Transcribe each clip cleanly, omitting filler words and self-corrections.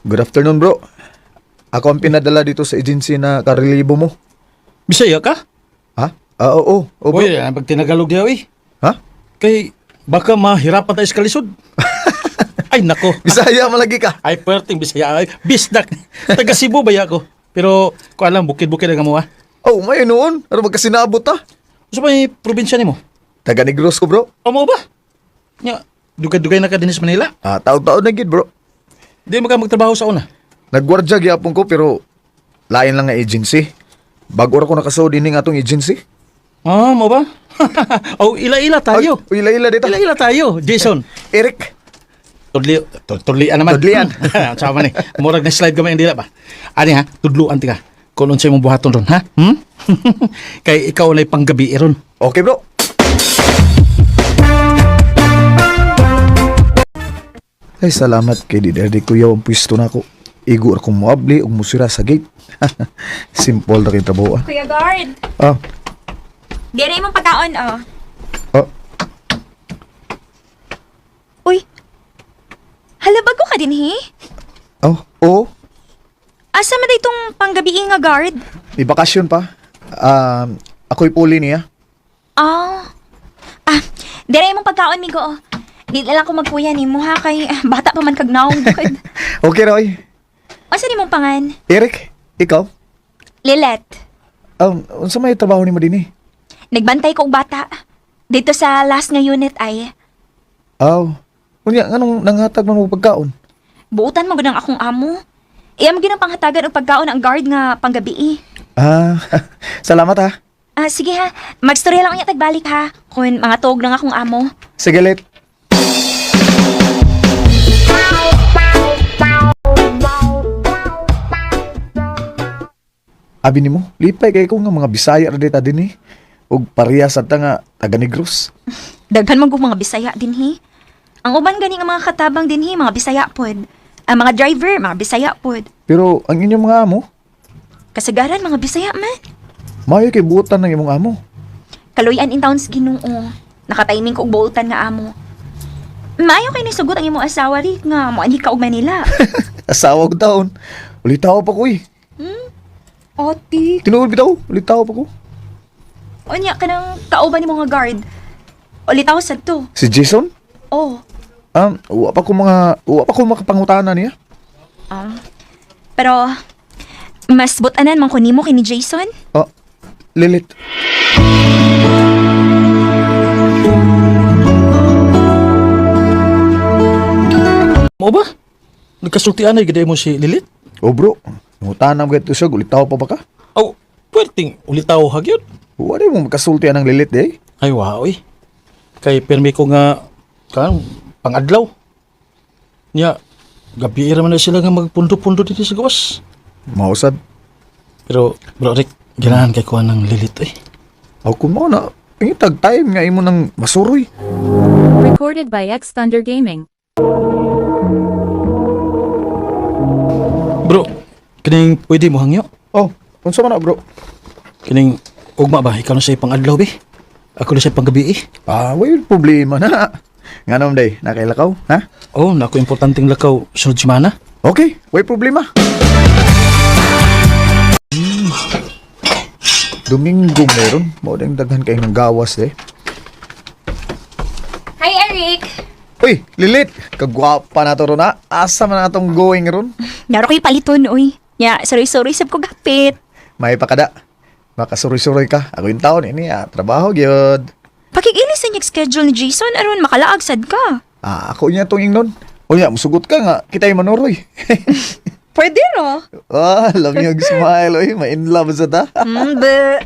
Good afternoon, bro. Ako ang pinadala dito sa agency na karelibo mo. Bisaya ka? Ha? Ah, oo, oo, bro. Uy, ang pag tinagalog diya, uy. Ha? Kay baka mahirapan tayo sa kalisod. Ay, nako. Bisaya malagi ka. Ay, perting Bisaya. Ay, bisdak. Taga Cebu ba ako? Pero, ko alam, bukid-bukid ang amo, ah. Oh, may noon. Ano magkasinabot ta? Sa may probinsya nimo? Taga Negros ko, bro. Amo ba? Nya, dugay-dugay na ka din sa Manila. Ah, taon-taon na gid, bro. Di mo ka magtrabaho sa una. Nagwardya gyapon ko pero lain lang nga agency. Bago ra ko nakasuod ini nga atong agency. Ah, mo ba? Oh, ila-ila tayo. Ay, ila-ila dito. Ila-ila tayo, Jason. Eric. Tudli, tudlian naman. Tudlian. Sama ni. Murag na slide gamay ang dila ba. Ani ha, tudluan tika. Kung unsay mong buhaton ron, ha? Hmm? Kay ikaw na'y panggabi ron. Okay, bro. Ay, salamat kay di di kuya ang pwesto na ako. Igo ra kong moabli ug musira sa gate. Simple ra kay trabaho ah. Kuya Guard, Ah, di na imong pagkaon, oh. ah, Uy, hala bago ka din, he? oh, oo. Asa man itong panggabi nga guard? May bakasyon pa. Um, ako'y puli niya. Ah, ah, di na imong pagkaon, migo, oh. Di na lang ko magkuya ni mo, ha, kay bata pa man kag naong gud. Okay, Roy. Unsa nimong pangan? Eric, ikaw? Lilet, Unsa may trabaho nimo dinhi? nagbantay ko og bata. Dito sa last nga unit ay, Aw. Unya nganong nanghatag man mo pagkaon? buutan mo gud ang akong amo. Iya mo ginang panghatagan og pagkaon ang guard nga panggabi. Ah, salamat ha. Ah, sige ha. Magstorya lang unya tagbalik ha. Kun mga tuog lang akong amo. Sige, Let. Abi nimo, lipay kay ko nga mga Bisaya ra dita dinhi. Ug pareha sa ta nga taga Negros. Daghan man kong mga Bisaya dinhi. Ang uban gani nga mga katabang dinhi, mga Bisaya pod. Ang mga driver, mga Bisaya pod. Pero ang inyong mga amo, Kasagaran mga Bisaya man. maayo kay buotan ng imong amo. Kaluyan in towns Ginoo. Nakatiming ko og buotan nga amo. Maayo kay nisugot ang imong asawa Rick nga moanhi ka og Manila. Asawa ko taon. Ulitaw pa ko eh. Oti. Tinuod bitaw, ulitaw pa ko. Unya kanang kauban nimo nga guard. Ulitaw sad to. Si Jason? Oh. Wa pa ko makapangutana niya. Ah. Pero mas butanan man ko nimo kay ni Jason. Ah, Lilith. Mo ba? Nagkasultian ay gid mo si Lilith? Oh bro, nangutana mo gito siya, ulitaw pa ba ka? Aw, puwerting ulitaw hagyod. Wala mo makasulti ang Lilith eh. Ay, wow, eh. Kay pirmi ko nga, kan, pangadlaw. Nya, gabi ra man na sila nga magpundo-pundo dito sa gawas. Mausad. Pero, bro Rick, ganahan kay kuha ng Lilith, eh. Ako mo na, pangitag time nga imo nang masuroy. Recorded by X Thunder Gaming. Bro, kining pwede mo hangyo? Oh, unsa man na bro? Kining ugma ba ikaw na sa pangadlaw be? Ako na sa panggabi eh. Ah, way problema na. Nga naman day, nakailakaw, ha? Oh, nako importanteng lakaw sunod semana. Okay, way problema. Domingo meron. Mao ding daghan kay ng gawas eh. Hi Eric. Uy, Lilith, kagwapa na to ron ha. Asa man atong going ron? Naro kay paliton oy. Nya, sorry-sorry sab ko gapit. May pakada. Makasuroy-suroy ka. Ako yung taon ini ah, trabaho gyud. Pakig-ilis sa schedule ni Jason aron makalaag sad ka. Ah, ako niya tong ingnon. Unya, musugot ka nga, kita'y manuroy. Pwede ro. Ah, love yung smile, oy. Ma-in love sa ta. Be.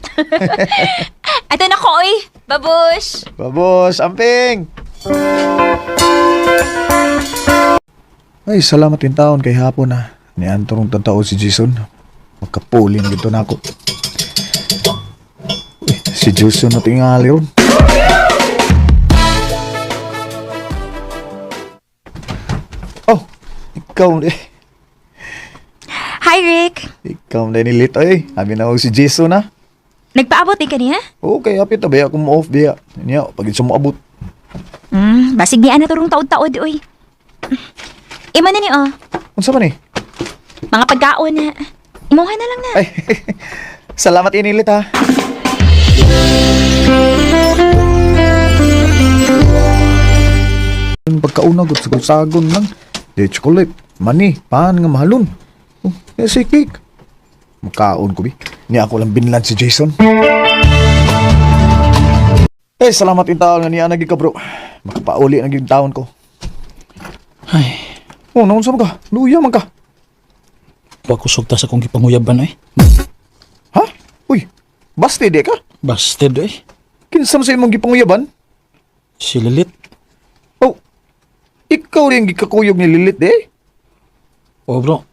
Ito na ko oy. Babush. Babos, amping! Ay, salamat yung taon kay hapon na. Niantorong tantao si Jason. Magkapuli na gito na ako. Uy, si Jason na tingali ron. Oh, ikaw eh. Hi Rick. Ikaw na nilit ay. Abi na si Jason na. Nagpaabot din kaniya? Okay, hapit na ba akong mo-off biya. Niya, pag mo abot. Basig niya na turong taod-taod oy. Imo na ni oh. Unsa man eh? Mga pagkaon na. Imuha na lang na. Ay, salamat inilit ha. Pagkauna gud sagon-sagon lang. Di chocolate, mani, pan nga mahalon. Oh, eh, si cake. Makaon ko bi. Niya ako lang binlan si Jason. Eh, salamat yung taon nga niya nagi ka bro. Makapauli na gyud taon ko. Ay, Oh, naon sa man ka? Luya man ka. pakusog ta sa kong gipanguyaban eh. Ha? Uy, basti di ka? Busted eh. Kinsa man sa imong gipanguyaban? Si Lilit. Oh, ikaw rin gikakuyog ni Lilith eh. Oh bro,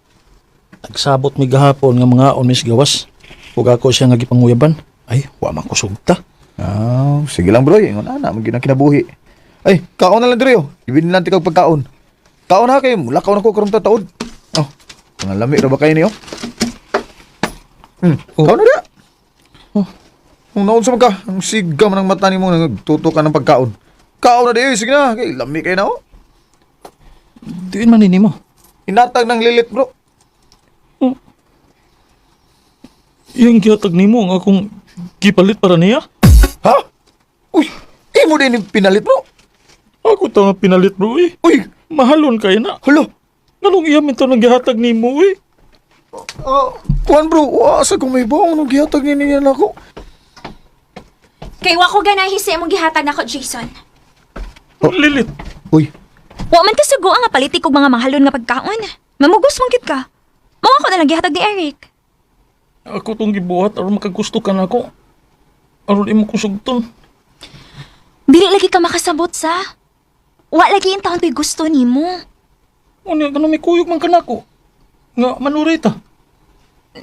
nagsabot mi gahapon nga mga on mis gawas. Ug ako siya nga gipanguyaban. Ay, wa man kusog ta. Ah, sige lang bro, ingon ana, man gyud ang kinabuhi. Ay, kaon na lang diri oh. Ibin lang tikag pagkaon. Kaon na kay mulakaw na ko karong tataod. Oh, mga lami ra ba kayo niyo? Oh. Kaon na diya. Oh. Kung naon sa man ka, ang siga man ang mata nimo nagtuto ka ng pagkaon. Kaon na di, sige na, kay lami kay na oh. Diin man nimo. Inatag ng Lilith bro. Iyang gihatag nimo ang akong gipalit para niya. Ha? Uy, imo din yung pinalit bro. Ako ta nga pinalit bro eh. Uy, Mahalon kay na. hala. Nganong iya man to nang gihatag nimo eh. Ah, kuan bro, wa sa kung may baong nung gihatag ni niya nako. Kay wa ko ganahi sa imong gihatag nako, Jason. Oh. Lilit. Uy, Wa man kasugo ang palitik og mga mahalon nga pagkaon. Mamugos man gid ka. Mao ako na lang gihatag ni Eric. Ako tong gibuhat aron makagusto ka nako. Aron imo kusugton. Dili lagi ka makasabot sa. Wa lagi in taon ko'y gusto nimo. Unya kanang may kuyog man kanako. Nga manuray ta.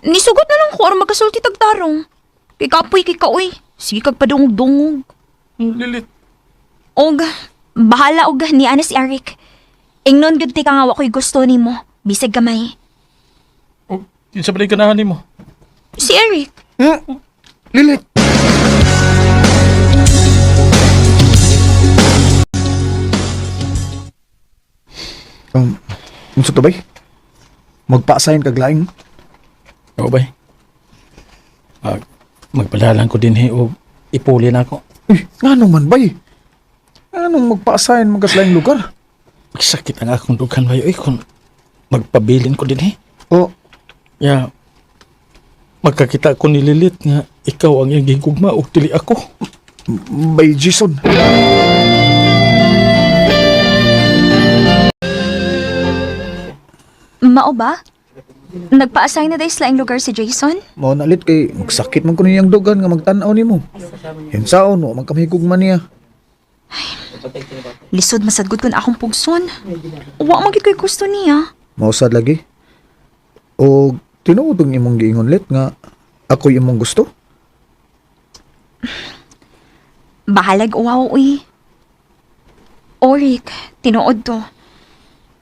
Nisugot na lang ko aron magkasulti tag tarong. Kay kapoy kay kaoy. Sige kag padungog-dungog. Lilit. Og bahala og ni ana si Eric. Ingnon gud ti ka nga wa ko'y gusto nimo. Bisag gamay. O kinsa ba ganahan nimo? Si Eric. Lilith. Unsa to bay? Magpa-assign kag laing? Oo bay. Ah, magpadalan ko din o ipuli na ako. Uy, ngano man bay? Nganong magpa-assign man kas laing lugar? Sakit ang akong dughan bay oy kung magpabilin ko din eh. Oh, Ya magkakita ko ni Lilit nga ikaw ang iyang gigugma ug dili ako. bay Jason. Mao ba? Nagpa-assign na dahil sa laing lugar si Jason? Mao na lit kay magsakit man kuno niyang dugan nga magtan-aw nimo. Hinsaon wa man kamahigugma niya. Lisod masadgod kun akong pugson. Wa man gid ko'y gusto niya. Mausad lagi. O tinuod ang imong giingon lit nga ako'y imong gusto? Bahalag uwaw, uy. Orik, tinuod to.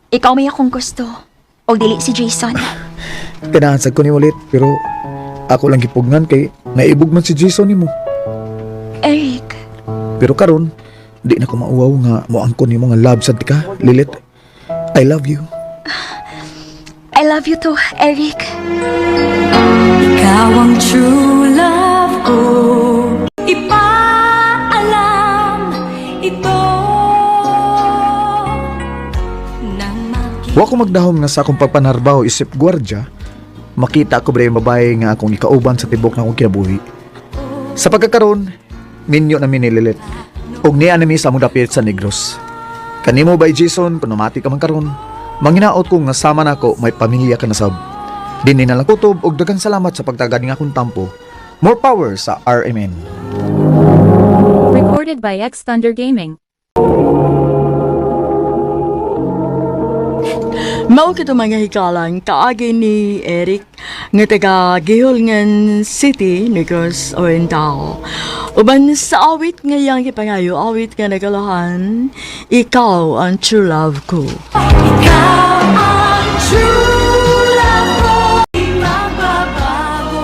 Ikaw may akong gusto. O dili si Jason. Ganahan sad ko ni ulit pero ako lang gipugnan kay naibog man si Jason nimo. Eric, Pero karon di na ko mauwaw nga moangkon nimo nga love sad ka, Lilith. I love you. I love you too, Eric. Ikaw ang true love ko. Ipaalam ito nang makita. Wa ko magdahom nga sa akong pagpanarbaho isip gwardya, makita ko ba yung babae nga akong ikauban sa tibok ng akong kinabuhi. Sa pagkakaroon, minyo na mi ni Lilith. Og niya na mi sa among dapit sa Negros. Kanimo bay Jason, kung namati ka man karon, manginaot ko nga sama nako may pamilya ka na sab. Dinhi na lang kutob og daghang salamat sa pagtagad ning akong tampo. More power sa RMN. Recorded by X Thunder Gaming. Mao kito mga hikalang kaagi ni Eric nga taga Gihulngan City, Negros Oriental. Uban sa awit nga iyang gipangayo, awit nga nagalahan, ikaw ang true love ko. Ikaw ang true love ko. Di magbabago.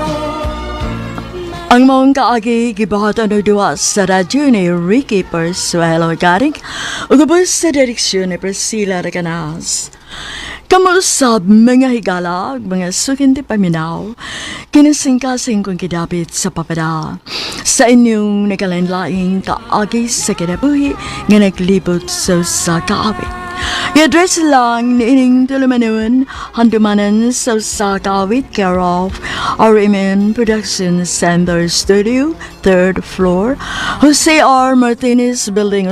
Ang maong kaagi gibuhatan og duwa sa radyo ni Ricky Persuelo Garing ug ubos sa direksyon ni Priscilla Recanas. Kamusta, mga higala, mga suking paminaw, kinasingkasing kong kidapit sa papada, sa inyong nagkalain-laing kaagi sa kinabuhi nga naglibot sa kaawit. I-address lang ni ining tulumanon, handumanan sa kaawit, care of RMN Production Center Studio, third floor, Jose R. Martinez Building.